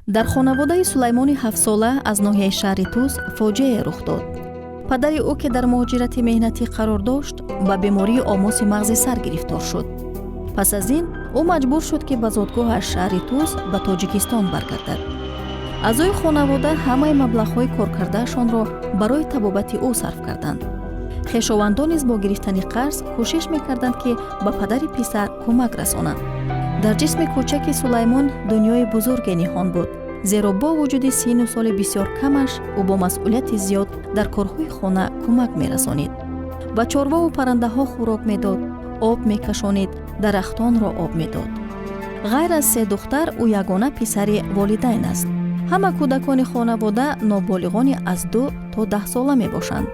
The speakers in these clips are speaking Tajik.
Дар хонаводаи Сулаймони 7-сола аз ноҳияи шаҳри Тус фоҷиае рух дод. Падари ӯ, ки дар муҳоҷирати меҳнатӣ қарор дошт, ба бемории омоси мағзи сар гирифтор шуд. Пас аз ин ӯ маҷбур шуд, ки ба зодгоҳаш, шаҳри Тус, ба Тоҷикистон баргардад. Аъзои хонавода ҳамаи маблағҳои коркардаашонро барои табобати ӯ сарф карданд. Хешовандон низ бо гирифтани қарз кӯшиш мекарданд, ки ба падари писар кӯмак расонанд. Дар ҷисми кӯчаки Сулаймон дунёи бузурге ниҳон буд, зеро бо вуҷуди синну соли бисёр камаш ӯ бо масъулияти зиёд дар корҳои хона кӯмак мерасонид, ба чорвову паррандаҳо хӯрок медод, об мекашонид, дарахтонро об медод. Ғайр аз се духтар, ӯ ягона писари волидайн аст. Ҳама кӯдакони хонавода ноболиғони аз 2 то 10 сола мебошанд.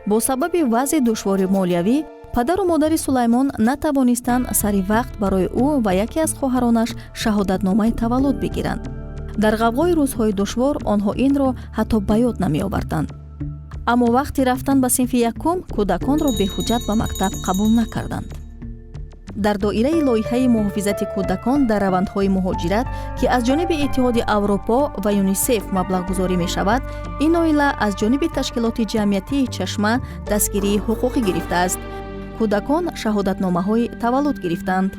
Бо сабаби вазъи душвори молиявӣ падару модари Сулаймон натавонистанд сари вақт барои ӯ ва яке аз хоҳаронаш шаҳодатномаи таваллуд бигиранд. Дар ғавғои рӯзҳои душвор онҳо инро ҳатто ба ёд намеоварданд. Аммо вақти рафтан ба синфи якум кӯдаконро беҳуҷҷат ба мактаб қабул накарданд. Дар доираи лоиҳаи муҳофизати кӯдакон дар равандҳои муҳоҷират, ки аз ҷониби Иттиҳоди Аврупо ва ЮНИСЕФ маблағгузорӣ мешавад, ин оила аз ҷониби ташкилоти ҷамъиятии «Чашма» дастгирии ҳуқуқӣ гирифтааст. Кӯдакон шаҳодатномаҳои таваллуд гирифтанд.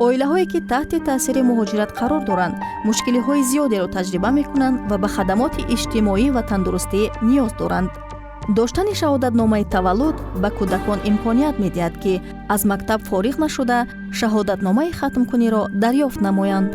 Оилаҳое, ки таҳти таъсири муҳоҷират қарор доранд, мушкилиҳои зиёдеро таҷриба мекунанд ва ба хадамоти иҷтимоӣ ва тандурустӣ ниёз доранд. Доштани шаҳодатномаи таваллуд ба кӯдакон имконият медиҳад, ки аз мактаб фориғ нашуда, шаҳодатномаи хатмкуниро дарёфт намоянд.